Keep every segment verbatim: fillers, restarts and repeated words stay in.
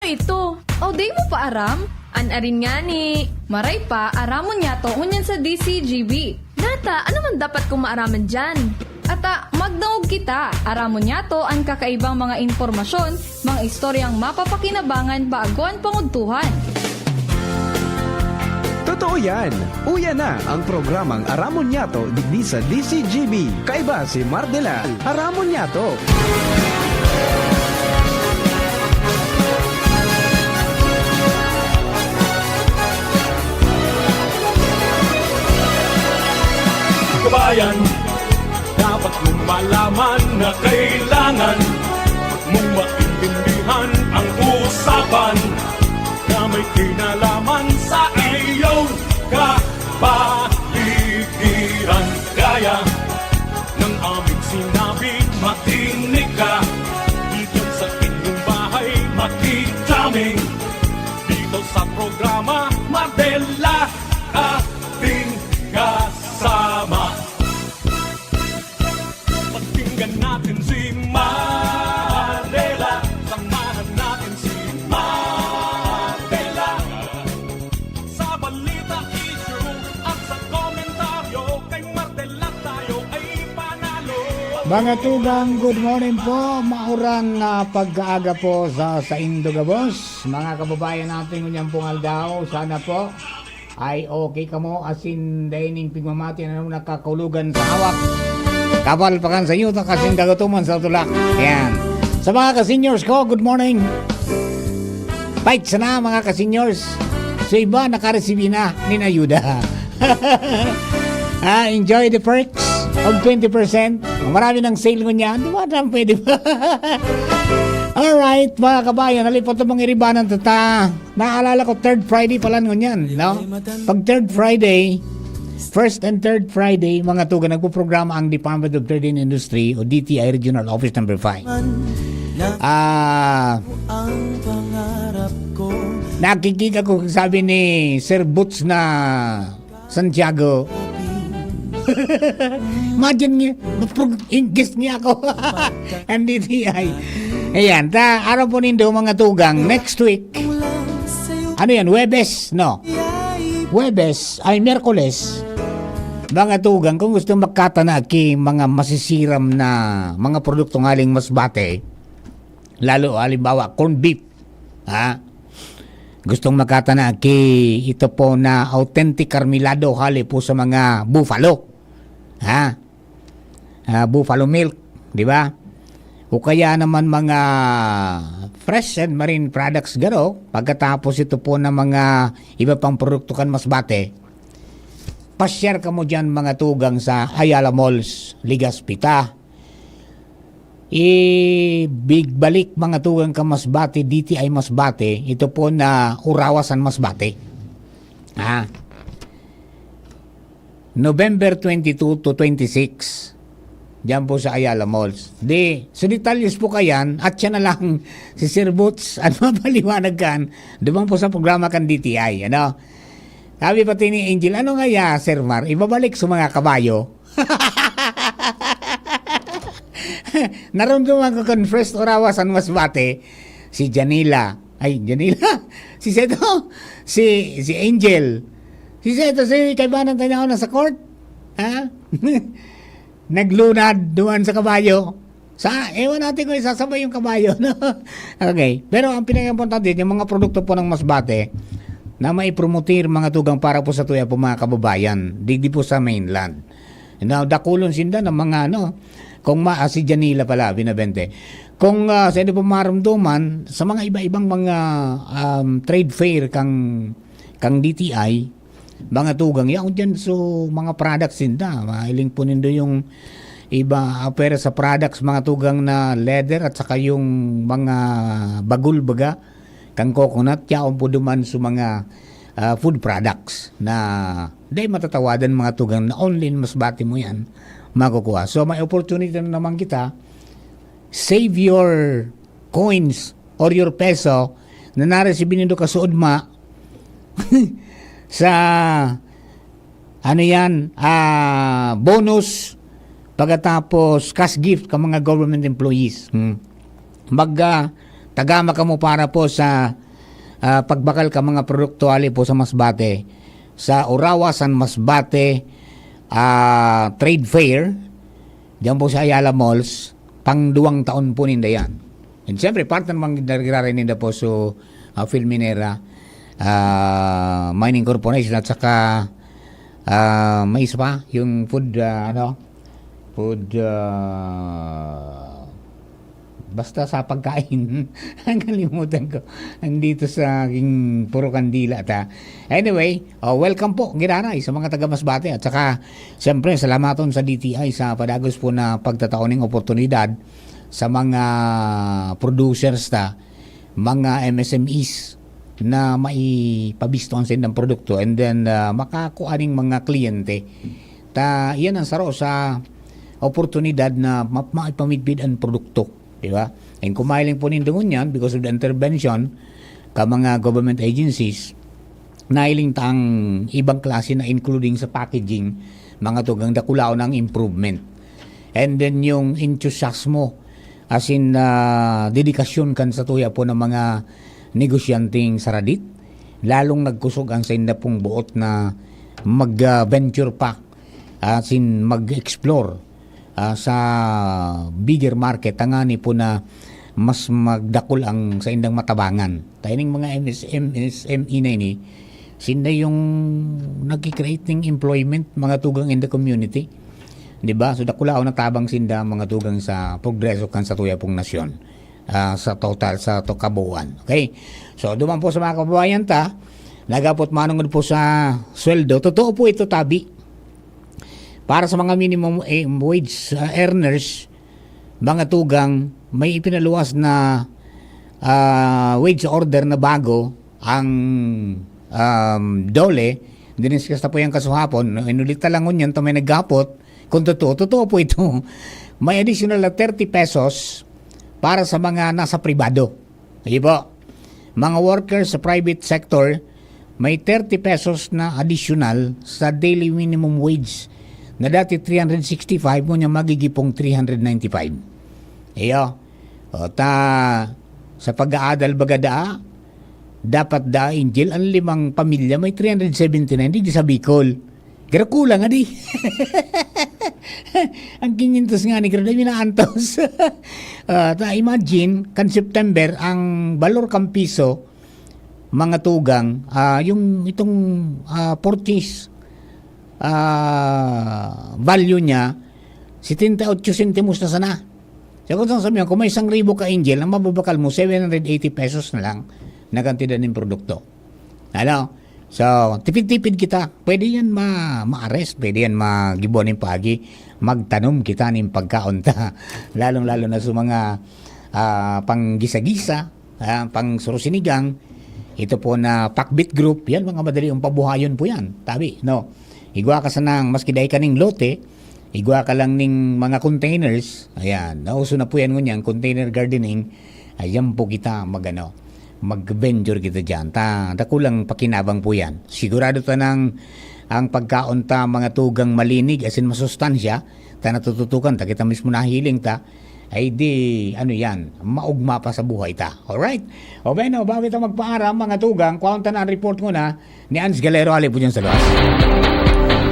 Ito, o di mo pa aram? An arin ngani. Maray pa, aramon niyato ngunyan sa D C G B. Nata, ano man dapat kong maaraman diyan? Ata, magdangog kita. Aramon niyato an kakaibang mga impormasyon, mga istoryang mapapakinabangan bago an pangudtuhan. Totoo yan! Uya na ang programang Aramon Niyato digdi sa D C G B. Kaiba si Mardelal. Aramon Niyato! Kabayan, dapat mong malaman na kailangan mong maintindihan ang usapan na may kinalaman sa iyong kapaligiran. Kaya ng aming sinabi, makinig ka. Dito sa inyong bahay, makikita kami. Dito sa programa, Mardela, ating kasama. Pakinggan natin si Mardela. Samahan natin si Mardela. Sa balita, issue at sa komentaryo, kay Mardela tayo ay panalo. Mga tugang, good morning po. Maurang ah, pagkaaga po sa saindo gabos. Mga kababayan natin ngunyan pong aldaw, sana po ay okay kamo asin dai ning pigmamati na nakakaulogan sa hawak. Kapal pa kan sa yuta asin kagutoman sa tulak. Ayan. Sa mga ka-seniors ko, good morning. Fight sana mga ka-seniors. So iba nakaresibi na nin ayuda. Ah, enjoy the perks of twenty percent. Marami ng sale ngunyan. Di ba? Pwede ba? Alright, mga kabayan, halipot na mga iribanan tata. Naalala ko, third Friday pala ngunyan, no? Pag third Friday, first and third Friday, mga tugang, nagpoprograma ang Department of Trade and Industry o D T I Regional Office Number five. Ah, nakikita ko, sabi ni Sir Boots na Santiago. Imagine niya, mapro- guest niya ako. Ang D T I. Ayan, ta, araw po nindo mga tugang, next week. Ano yan? Webes, no? Webes, ay Miyerkules. Mga tugang, kung gusto makatana ki mga masisiram na mga produkto ngaling Masbate, lalo halimbawa corned beef, ha? Gustong makatana ki ito po na authentic karmilado hali po sa mga buffalo. Ha? Ah, buffalo milk, di ba? O kaya naman mga fresh and marine products garo, pagkatapos ito po ng mga iba pang produkto kan Masbate, pasyar kamo dyan mga tugang sa Ayala Malls, Legazpi ta. Ibagbalik mga tugang ka Masbate, D T I Masbate, ito po na Urawas an Masbate. Ha? November twenty-two to twenty-six. Diyan po sa Ayala Malls. Di, so detalyes po kayan, at siya na lang si Sir Boots at mapaliwanag kan, duman po sa programa kan D T I, ano? Sabi pati ni Angel, ano nga ya, Sir Mar, ibabalik sa mga kabayo? Narumduman ko kan first Urawas an Masbate, si Janila. Ay, Janila. Si Seto. Si, si Angel. Si Seto, si kaibanan tayo na sa court. Ha? Naglunad duman sa kabayo. Sa, ewan natin kung isasabay yung kabayo, no? Okay. Pero ang pinaka-importante, yung mga produkto po ng Masbate na maipromote mga tugang para po sa tuya po mga kababayan, digdi po sa mainland. Na dakulon sinda ng mga ano, kung ma, ah, si Janila pala, binabente. Kung ah, sa inyo po marumduman, sa mga iba-ibang mga um, trade fair kang, kang D T I, mga tugang, yaon dyan so mga products sinda. Mahiling po nindo yung iba, ah, pero sa products, mga tugang na leather at saka yung mga bagul baga, kang coconut, yaon po duman sa mga ah, food products na dai matatawadan mga tugang na only in Masbate mo yan makukuha. So may opportunity na naman kita, save your coins or your peso na naresibi nindo kasuodma sa ano yan, ah, bonus, pagkatapos cash gift ka mga government employees. Hmm. Mag ah, Tagama kamo para po sa, ah, pagbakal kan mga produkto hali po sa Masbate, sa Orawa San Masbate, ah, Trade Fair, diyan po sa Ayala Malls, pang duwang taon po ninda yan. And siyempre, partner man giraray ninda po so, ah, Filminera, ah, Mining Corporation at saka, ah, may isa pa, yung food, ah, ano, food, ah, basta sa pagkain. Ang kalimutan ko. Nandito sa aking puro kandila ta. Anyway, oh, welcome po, giraray, sa mga taga Masbate. At saka, siyempre, salamaton sa D T I sa padagos po na pagtatao ning oportunidad sa mga producers ta, mga M S M Es na maipabisto ang saindang produkto and then, ah, makakua ning mga kliyente. Ta, iyan ang saro sa oportunidad na ma-, maipamidbid ang produkto, di ba? And kung mahiling po nindo ngunyan, because of the intervention ka mga government agencies, nahiling ta ang ibang klase na including sa packaging, mga tugang dakulaon ang improvement. And then yung enthusiasmo, as in, ah, dedikasyon kan satuya po ng mga negosyanteng saradit, lalong nagkusog ang sainda pong buot na mag, ah, venture pa, as in mag-explore, ah, sa bigger market, tangani po na mas magdakul ang saindang matabangan. Ta ining mga M S M, M S M E na ini, sinda yung nagki-create ning employment, mga tugang in the community. Di ba? So, dakulaon na tabang sinda, mga tugang sa progreso kan satuya pong nasyon, ah, sa total, sa to kabuuan. Okay? So, duman po sa mga kababayan ta, nagapot manongod po sa sweldo. Totoo po ito, tabi. Para sa mga minimum, eh, wage, ah, earners, mga tugang, may ipinaluwas na, ah, wage order na bago ang, um, DOLE. Diniscuss na po yan kasuhapon. Inulit na lang ngunyan, ta may naghapot. Kung totoo, totoo po ito. May additional na thirty pesos para sa mga nasa pribado. Sige po. Mga workers sa private sector, may thirty pesos na additional sa daily minimum wage na dati three hundred sixty-five, ngunyan magigipong three hundred ninety-five. Iyo. O, ta, sa pag-aadal baga daa, dapat daa, Angel, ang limang pamilya may three hundred seventy-nine, di sa Bicol. Pero kulang, adi. Ang quinientos nga ni Grado, minaantos. Ah, ta, imagine, kan September, ang balor kan piso, mga tugang, ah, yung itong, ah, purchase, ah, value niya, setenta y ocho sentimos na sana. So, kung sasabihin, kung may isang ribo ka, Angel, ang mababakal mo, seven hundred eighty pesos na lang na kantidad ng produkto. Ano? So, tipid-tipid kita. Pwede yan ma-, ma-arrest, pwede yan magibo nin paagi. Magtanom kita nin pagkaon ta. Lalong-lalo na sa mga, ah, panggisa-gisa, ah, pang surusinigang. Ito po na pakbit group, yan mga madali yung pabuhayon po yan. Tabi, no? Igwa ka sanang, maski dai ka ning lote, igwa ka lang ning mga containers. Ayan, nauso na po yan ngunyan, container gardening. Ayan po kita, magano, mag-venture kita dyan. Ta, dakulang pakinabang po yan. Sigurado ta nang ang pagkaon ta, mga tugang malinig, asin masustansya, ta natututukan ta, kita mismo nahiling ta, ay di, ano yan, maugma pa sa buhay ta. Alright? O bueno, bago ta magpaaram, mga tugang, kwaon ta na ang report muna ni Ans Galero, hali po dyan sa luwas.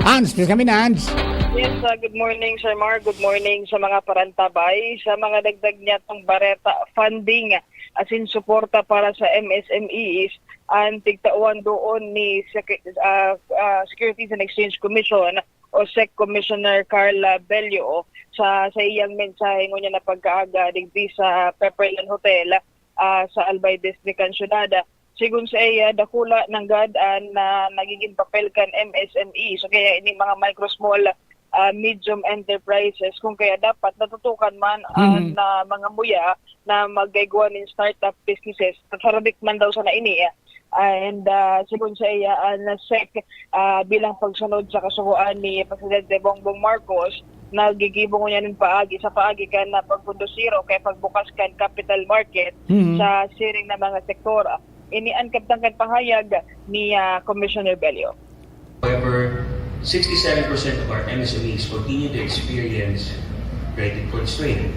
Ans, please kami na, Ans. Yes, uh, good morning, Sir Mar. Good morning sa mga parantabay. Sa mga dagdag niya tong Bareta funding, asin suporta para sa M S M Es, ang tigtawan doon ni Sec-, ah, ah, Securities and Exchange Commission o SEC Commissioner Carla Bello sa, sa iyang mensahe ngunyan na pagkaaga digdi sa Pepperland Hotel, ah, sa Albay District kan syudad. Sigon sa iya, dakula nanggad an, ah, nagigin papel kan M S M Es, o kaya ini mga micro, small, ah, medium enterprises, kung kaya dapat natutukan man an, Mhm. ah, mga muya na mag-igwa nin startup businesses. At harabik man daw sana ini, ah. And, ah, sigon sa iya, an SEC, ah, bilang pagsunod sa kasugoan ni Presidente Bongbong Marcos, nagigibo ngunyan nin paagi sa paagi kan, ah, pagkondusir o kaya pagbukas kan capital market Mhm. sa siring na mga sektor. Ini an kabtang kan pahayag ni, ah, Commissioner Bello. However, sixty-seven percent of our M S M Es continue to experience credit constraint.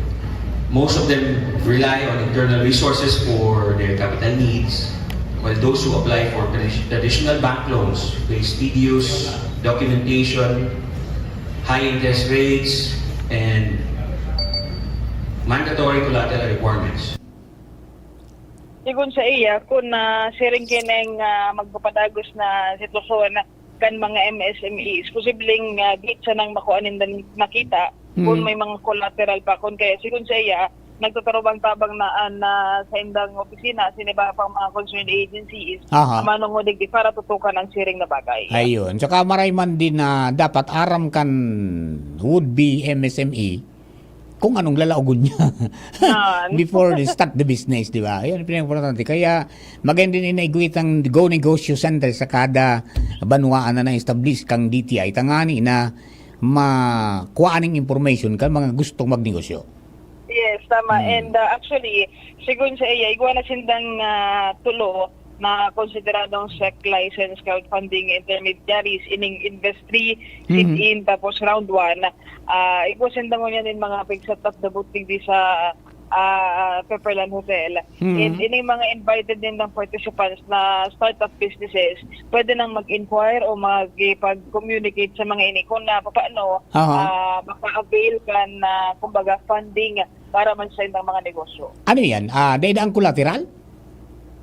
Most of them rely on internal resources for their capital needs, while those who apply for tradi- traditional bank loans face tedious documentation, high interest rates, and mandatory collateral requirements. Sigon sa iya, kun na siring kining ah, magpapadagos na sitwasyon kan mga M S M Es, posibleng uh, git sanang makuha ninda nakita kung Mm. may mga collateral pa. Kung kaya, sigon sa iya, nagtatarubang-tabang na an ah, sa indang opisina, sa iba pang mga concerned agencies, Aha. manungudig di para tutukan ang siring na bagay. Ayun. Tsaka maray man din na dapat aram kan would-be M S M E kung anong lalaogon niya Yan. before they start the business, di ba? Yan ang pinaka-importante. Kaya, maganda din na igwit ang Go Negosyo Center sa kada banwaan na na-establish kang D T I. Tangani na makuha ning information kan mga gustong magnegosyo. Yes, tama. Mm. And uh, actually, sigon sa iya, igwa na sindang uh, tulo na konsideradong SEC license crowdfunding intermediaries ining Investri, Mhm. Sit-in, tapos round one. Uh, igwa sinda ngunyan nin mga pig-set up na booth digdi sa uh, Pepperland Hotel. Mhm. And ining mga invited nindang participants na startup businesses, pwede nang mag-inquire o mag-communicate sa mga ini kung na paano Aha. ah, maka-avail kan, ah, kumbaga, funding para man sa indang mga negosyo. Ano yan? Ah, dahil ang collateral?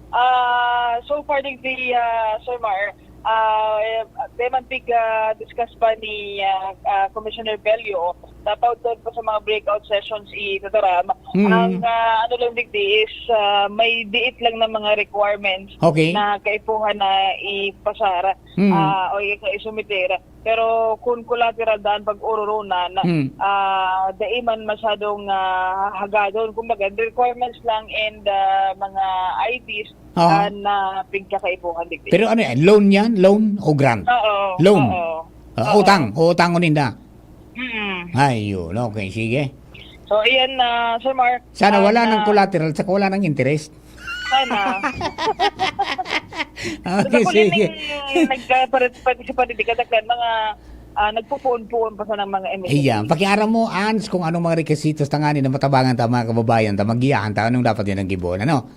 Ah, so far, digdi, ah, Sir Mar, ah, eh, di man pig, ah, discuss pa ni ah, ah, Commissioner Bello, about doon pa sa mga breakout sessions i Tataram. Mm. Ang ah, ano lang digdi is ah, may diit lang na mga requirements Okay. na kaipuhan na ipasar Mm. ah, o i- isumiter. Pero kung collateral daan pag-ururunan, Mm. ah, dai man masyadong ah, hagadon. Kumbaga, requirements lang and ah, mga I Ds Oo. ah, na pigkakaipuhan digdi. Pero ano yan? Loan yan? Loan o grant? Oo. Loan? Oo. Ah, Oo. utang. Utangon ninda. Mm. Ay, yun. Okay, sige. So, iyan na, Sir Mark. Sana wala Ah, nang collateral, saka wala nang interest. Sana. Okay, Sa sige. Nagkaparticipate di kadaghan mga ah, nagpupuon-puon pa sa ng mga M S M E. Iya, pakiaram mo, Ans, kung anong mga requisitos tangani na matabangan ta mga kababayan ta, magiyahan ta, anong dapat yun ang gibuon, ano?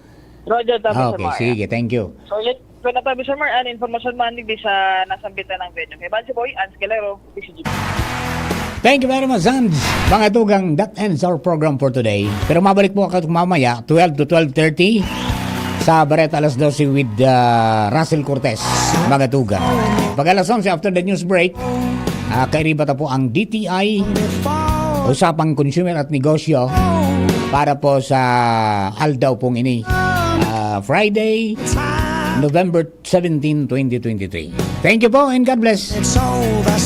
Roger, tabi sa Okay, Mara. Sige, thank you. So, yun, kung natabi sa Mara, an information man di sa nasambitan ng venue. Kay Bansi Boy, Ans Calero, D C G. Thank you very much, Ans. Mga tugang, that ends our program for today. Pero mabalik po ako mamaya, twelve to twelve thirty, sa Bareta Alas Dose with uh, Russell Cortez, mga tugang. Pag alas onse after the news break, uh, kairiba ta po ang D T I, Usapang Consumer at Negosyo, para po sa aldaw pong ini, uh, Friday, November seventeen, twenty twenty-three. Thank you po and God bless. It's all the